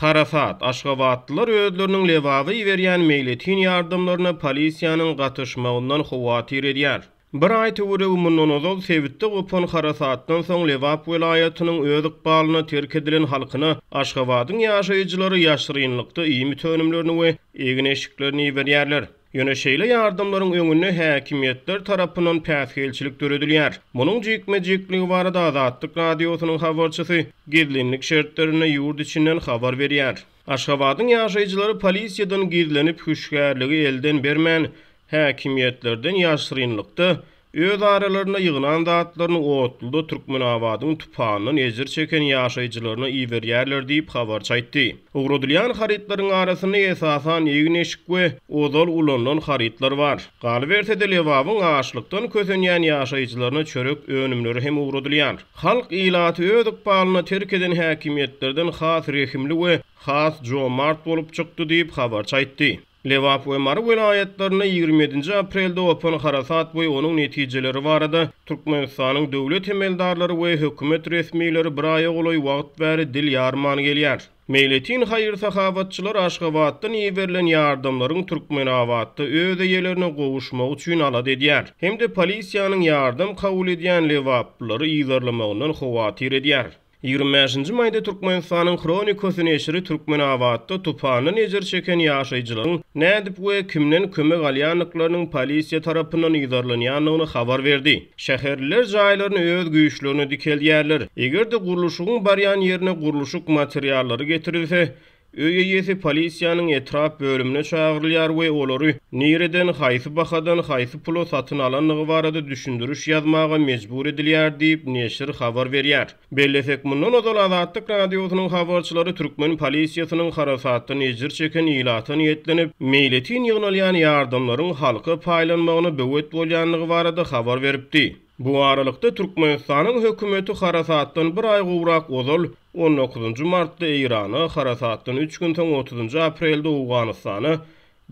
Harasat, Aşgabatlylar özleriniň Lebaba iberýän meýletin ýardamlaryna polisiýanyň gatyşmagyndan howatyr edýär. Bir aý töweregi mundan ozal sebitde gopan harasatdan soň Lebap welaýatynyň öz ykbalyna terk edilen halkyna Aşgabadyň ýaşaýjylary ýaşyrynlykda iýmit önümlerini we egin-eşiklerini iberýärler. Ýöne şeýle ýardamlaryň öňünde häkimiýetler tarapyndan päsgelçilik döredilýär. Munuň jikme-jikligi barada Azatlyk Radiosynyň habarçysy gizlinlik şertlerinde ýurt içinden habar berýär. Aşgabadyň ýaşaýjylary polisiýadan gizlenip, hüşgärligi elden bermän, häkimiýetlerden ýaşyrynlykda öz aralarynda ýygnan zatlaryny otluda Türkmenabadyň tupandan ejir çeken ýaşaýjylaryna iberýärler diýip, habarçy aýtdy. Ugradylýan harytlaryň arasynda esasan egin-eşik we ozal ulanylan harytlar bar. Galyberse-de, Lebabyň açlykdan kösenýän ýaşaýjylaryna çörek önümleri hem ugradylýar. Halk ilaty öz ykbalyna terk eden häkimiýetlerden has rehimli we has jomart bolup çykdy diýip, habarçy aýtdy. Lebap we Mary welaýatlarynda 27 nji aprelde gopan harasat we onuň netijeleri barada Türkmenistanyň döwlet emeldarlary we hökümet resmileri bir aýa golaý wagt bäri dil ýarman gelýär. Meýletin haýyr-sahawatçylar Aşgabatdan iberilen ýardamlaryň Türkmenabatda öz eýelerine gowuşmagy üçin alada edýär hem-de polisiýanyň ýardam kabul edýän lebaplylary yzarlamagyndan howatyr edýär. 25-nji maýda Türkmenistanyň Hronikasy neşiri Türkmenabatda tupandan ejir çeken ýaşaýjylaryň nädip we kimden kömek alýandyklarynyň polisiýa tarapyndan yzarlanýandygyny habar berdi. Şäherliler jaýlaryny öz güýçlerine dikeldýärler. Eger-de gurluşygyň barýan ýerine gurluşyk materiallary getirilse, öý eýesi polisiýanyň etrap bölümine çagyrylýar we olary nireden, haýsy bahadan, haýsy pula satyn alandygy barada düşündiriş ýazmaga mejbur edilýär diýip, neşir habar berýär. Bellesek, mundan ozal Azatlyk Radiosynyň habarçylary türkmen polisiýasynyň harasatdan ejir çeken ilata niýetlenip, meýletin ýygnalýan ýardamlaryň halka paýlanmagyna böwet bolýandygy barada habar beripdi. Bu aralykda, Türkmenistanyň hökümeti harasatdan bir aý gowrak ozal, on dokuzynjy martda Eýrana, harasatdan üç gün soň otuzynjy aprelde Owganystana,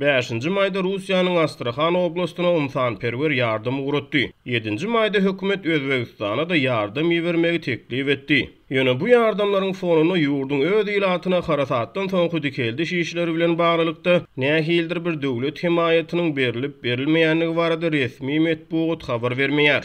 Bäşinji maýda Russiýanyň Astrahan oblastyna ynsanperwer ýardam ugratdy. Ýedinji maýda hökümet Özbegistana-da ýardam ibermegi teklip etdi. Ýöne bu ýardamlaryň fonunda ýurduň öz ilatyna harasatdan soňky dikeldiş işleri bilen baglylykda nähilidir bir döwlet hemaýatynyň berlip-berilmeýändigi barada resmi metbugat habar bermeýär.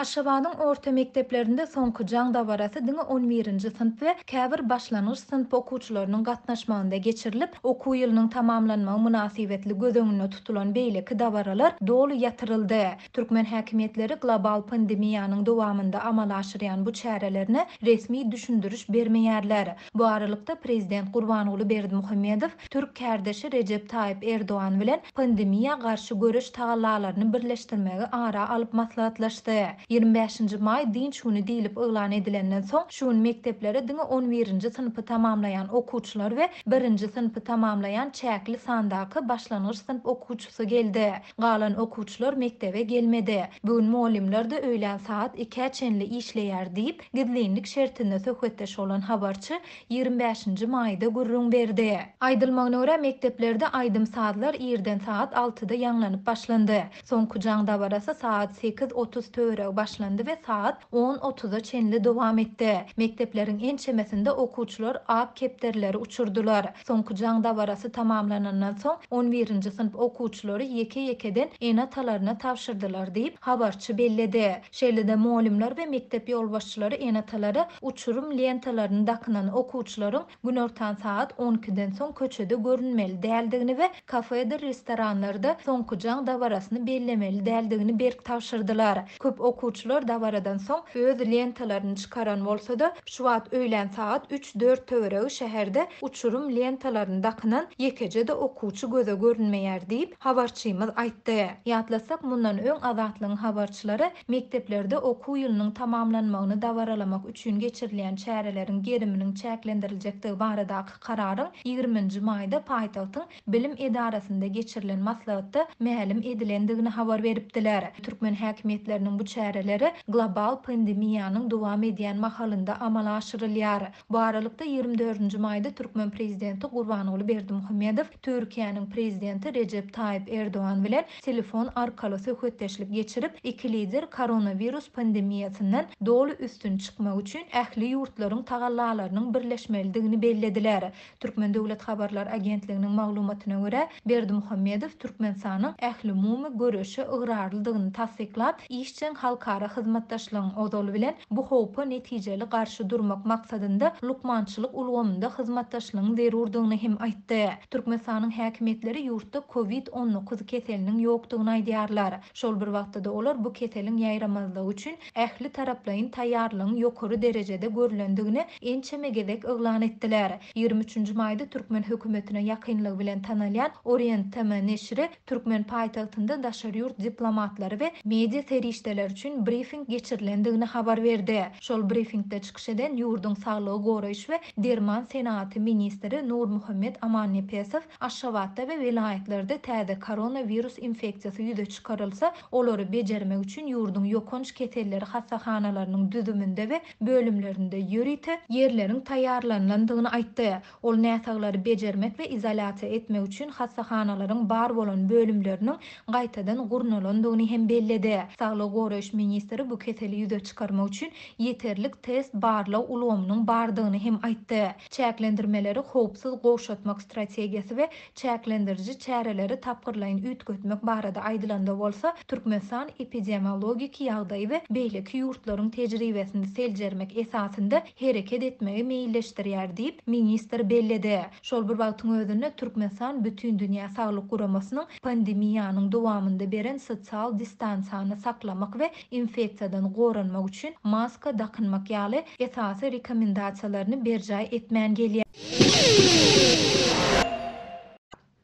Aşgabadyň orta mekdeplerinde soňky jaň dabarasy diňe on birinji synp we käbir başlangyç synp okuwçylarynyň gatnaşmagynda geçirilip, okuw ýylynyň tamamlanmagy mynasybetli göz öňünde tutulan beýleki dabaralar doly ýatyryldy. Türkmen häkimiýetleri global pandemiýanyň dowamynda amala aşyrýan bu çärelerine resmi düşündiriş bermeýärler. Bu aralykda, prezident Gurbanguly Berdimuhamedow Türk kärdeşi Rejep Taýyp Erdogan bilen pandemiýa garşy göreş tagallalaryny birleşdirmegi ara alyp maslahatlaşdy. 25-nji maý dynç güni diýlip yglan edilenden soň, şu gün mekdeplere diňe on birinji synpy tamamlaýan okuwçylar we birinji synpy tamamlaýan çäkli sandaky başlangyç synp okuwçysy geldi. Galan okuwçylar mekdebe gelmedi. Bu gün mugallymlar-da öýlän sagat ikä çenli işleýär diýip, gizlinlik şertinde söhbetdeş bolan habarçy 25-nji maýda gürrüň berdi. Aýdylmagyna görä, mekdeplerde aýdym-sazlar irden sagat altyda ýaňlanyp başlandy. Soňky jaň dabarasy sagat 8:30 töweregi başlandy we sagat on otuza çenli dowam etdi. Mekdepleriň ençemesinde okuwçylar ak kepderileri uçurdylar. Soňky jaň dabarasy tamamlanandan soň, on birinji synp okuwçylary ýeke-ýekeden ene-atalaryna tabşyrdylar diýip, habarçy belledi. Şeýle-de mugallymlar we mekdep ýolbaşçylary ene-atalara uçurym lentalaryny dakynan okuwçylaryň günortan sagat on ikiden soň köçede görünmeli däldigini we kafedir restoranlarda soňky jaň dabarasyny bellemeli däldigini berk tabşyrdylar. Köp okuwçylar dabaradan soň öz lentalaryny çykaran bolsa-da, şu wagt öýlän sagat üç-dört töweregi şäherde uçurym lentalaryny dakynan ýekeje-de okuwçy göze görünmeýär diýip, habarçymyz aýtdy. Ýatlasak, mundan öň Azatlygyň habarçylary mekdeplerde okuw ýylynyň tamamlanmagyny dabaralamak üçin geçirilýän çäreleriň geriminiň çäklendiriljekdigi baradaky kararyň 20-nji maýda paýtagtyň bilim edarasynda geçirilen maslahatda mälim edilendigini habar beripdiler. Türkmen häkimiýetleriniň bu çäresine. çäreleri global pandemiýanyň dowam edýän mahalynda amala aşyrylýar. Bu aralykda, 24 nji maýda türkmen prezidenti Gurbanguly Berdimuhamedow Türkiýäniň prezidenti Rejep Taýyp Erdogan bilen telefon arkaly söhbetdeşlik geçirip, iki lider koronawirus pandemiýasyndan doly üstün çykmak üçin ähli ýurtlaryň tagallalarynyň birleşmelidigini bellediler. Türkmen döwlet habarlar agentliginiň maglumatyna görä, Berdimuhamedow Türkmenistanyň ählumumy göreşe ygrarlydygyny tassyklap, işjeň halkara hyzmatdaşlygyň, ozaly bilen, bu howpa netijeli garşy durmak maksadynda lukmançylyk ulgamynda hyzmatdaşlygyň zerurdygyny hem aýtdy. Türkmenistanyň häkimiýetleri ýurtda Covid 19 keseliniň ýokdugyny aýdýarlar. Şol bir wagtda-da olar bu keseliň ýaýramazlygy üçin ähli taraplaýyn taýýarlygyň ýokary derejede görlendigini ençeme gezek yglan etdiler. 23 nji maýda türkmen hökümetine ýakynlygy bilen tanalýan Orient TM neşiri türkmen paýtagtynda daşary ýurt diplomatlary we media serişdeleri üçin brifing geçirilendigini habar berdi. Şol brifingde çykyş eden ýurduň saglygy goraýyş we derman senagaty ministri Nurmuhammet Amannepesow Aşgabatda we welaýatlarda täze koronawirus infeksiýasy ýüze çykarylsa, olary bejermek üçin ýurduň ýokanç keselleri hassahanalarynyň düzüminde we bölümlerinde ýörite ýerleriň taýýarlanylandygyny aýtdy. Ol näsaglary bejermek we izolýasiýa etmek üçin hassahanalaryň bar bolan bölümleriniň gaýtadan gurnalandygyny hem belledi. Saglygy goraýyş ministri bu keseli ýüze çykarmak üçin ýeterlik test-barlag ulgamynyň bardygyny hem aýtdy. Çäklendirmeleri howpsuz gowşatmak strategiýasy we çäklendiriji çäreleri tapgyrlaýyn üýtgetmek barada aýdylanda bolsa, Türkmenistan epidemiologik ýagdaýy we beýleki ýurtlaryň tejribesini seljermek esasynda hereket etmegi meýilleşdirýär diýip, ministr belledi. Şol bir wagtyň özünde, Türkmenistan Bütindünýä Saglyk Guramasynyň pandemiýanyň dowamynda beren sosial distansiýany saklamak we infeksiýadan goranmak üçin maska dakynmak ýaly esasy rekomendasiýalaryny berjaý etmän gelýär.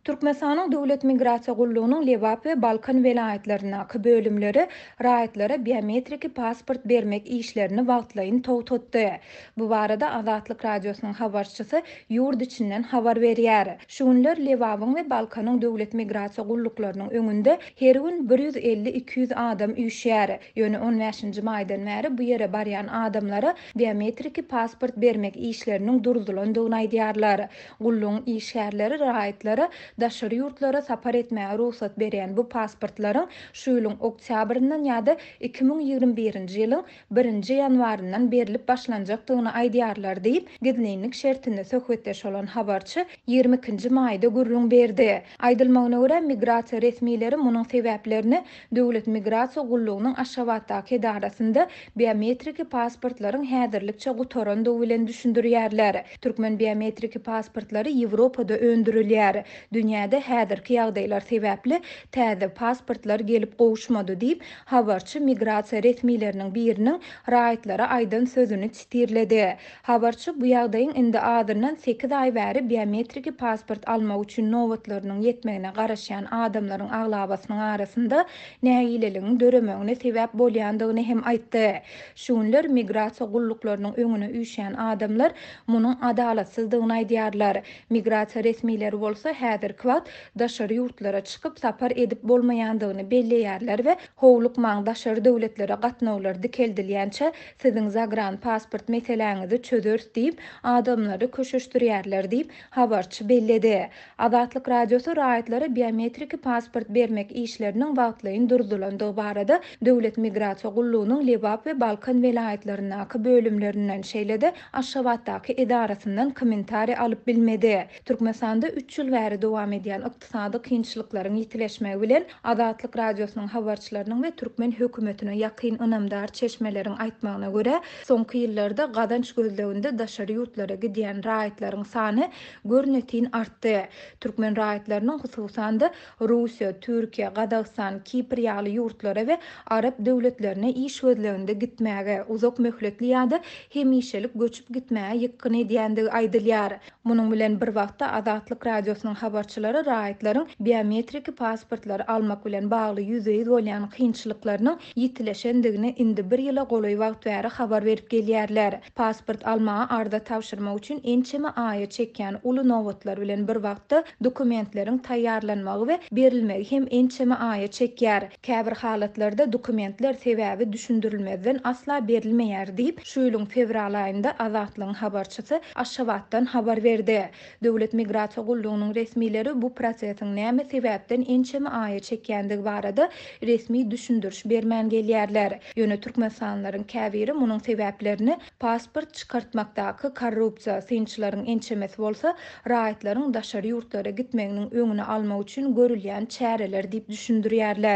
Türkmenistanyň Döwlet migrasiýa gullugynyň Lebap we Balkan welaýatlaryndaky bölümleri raýatlara biometriki pasport bermek işlerini wagtlaýyn togtatdy. Bu barada Azatlyk Radiosynyň habarçysy ýurt içinden habar berýär. Şu günler Lebabyň we Balkanyň döwlet migrasiýa gulluklarynyň öňünde her gün bir 150-200 adam üýşýär. Ýöne on bäşinji maýdan bäri bu ýere barýan adamlara biometriki pasport bermek işleriniň durzulandygyny aýdýarlar. Gullugyň işgärleri raýatlara daşary ýurtlara sapar etmäge rugsat berýän bu pasportlaryň şu ýylyň oktýabryndan ýa-da 2021-nji ýylyň birinji ýanwaryndan berlip başlanjakdygyny aýdýarlar diýip, gizlinlik şertinde söhbetdeş bolan habarçy 22-nji maýda gürrüň berdi. Aýdylmagyna görä, migrasiýa resmileri munuň sebäplerini Döwlet migrasiýa gullugynyň Aşgabatdaky edarasynda biometriki pasportlaryň häzirlikçe gutarandygy bilen düşündirýärler. Türkmen biometriki pasportlary Ýewropada öndürilýär. Dünýäde häzirki ýagdaýlar sebäpli täze pasportlar gelip gowuşmady diýip, habarçy migrasiýa resmileriniň biriniň raýatlara aýdan sözüni sitirledi. Habarçy bu ýagdaýyň indi azyndan sekiz aý bäri biometriki pasport almak üçin nobatlarynyň ýetmegine garaşýan adamlaryň aglabasynyň arasynda nägileligiň döremegine sebäp bolýandygyny hem aýtdy. Şu günler migrasiýa gulluklarynyň öňüne üýşýän adamlar munuň adalatsyzdygyny aýdýarlar. Migrasiýa resmileri bolsa häzirki wagt daşary ýurtlara çykyp sapar edip bolmaýandygyny belleýärler we howlukmaň daşary döwletlere gatnawlar dikeldilýänçä Siziň zagran pasport meseläňizi çözeris diýip, adamlary köşeşdirýärler diýip, habarçy belledi. Azatlyk Radiosy raýatlara biometriki pasport bermek işleriniň wagtlaýyn durzulandygy barada Döwlet migrasiýa gullugynyň Lebap we Balkan welaýatlaryndaky bölümlerinden, şeýle-de Aşgabatdaky edarasyndan kommentariý alyp bilmedi. Türkmenistanda üç ýyl bäri dowam edýän ykdysady kynçylyklaryň ýitileşmegi bilen, Azatlyk Radiosynyň habarçylarynyň we türkmen hökümetine ýakyn ynamdar çeşmeleriň aýtmagyna görä, soňky ýyllarda gazanç gözleginde daşary ýurtlara gidýän raýatlaryň sany görnetin artdy. Türkmen raýatlarynyň, hususan-da, Russiýa, Türkiýe, Gazagystan, Kipr ýaly ýurtlara we arap döwletlerine iş gözleginde gitmäge, uzak möhletli ýa-da hemişelik göçüp gitmäge ýykgyn edýändigi aýdylýar. Munuň bilen bir wagtda, Azatlyk Radiosynyň habarçylary. habarçylary raýatlaryň biometriki pasportlary almak bilen bagly ýüzbe-ýüz bolýan kynçylyklarynyň ýitileşendigini indi bir ýyla golaý wagt bäri habar berip gelýärler. Pasport almaga arza tabşyrmak üçin ençeme aýa çekýän uly nobatlar bilen bir wagtda dokumentleriň taýýarlanmagy we berilmegi hem ençeme aýa çekýär. Käbir halatlarda dokumentler sebäbi düşündirilmezden asla berilmeýär diýip, şu ýylyň fewral aýynda Azatlygyň habarçysy Aşgabatdan habar berdi. Döwlet migrasiýa gullugynyň resmileri bu prosesiň näme sebäpden ençeme aýa çekýändigi barada resmi düşündiriş bermän gelýärler. Ýöne türkmenistanlylaryň käbiri munuň sebäplerini pasport çykartmakdaky korrupsiýa, synçylaryň ençemesi bolsa raýatlaryň daşary ýurtlara gitmeginiň öňüni almak üçin görülýän çäreler diýip düşündirýärler.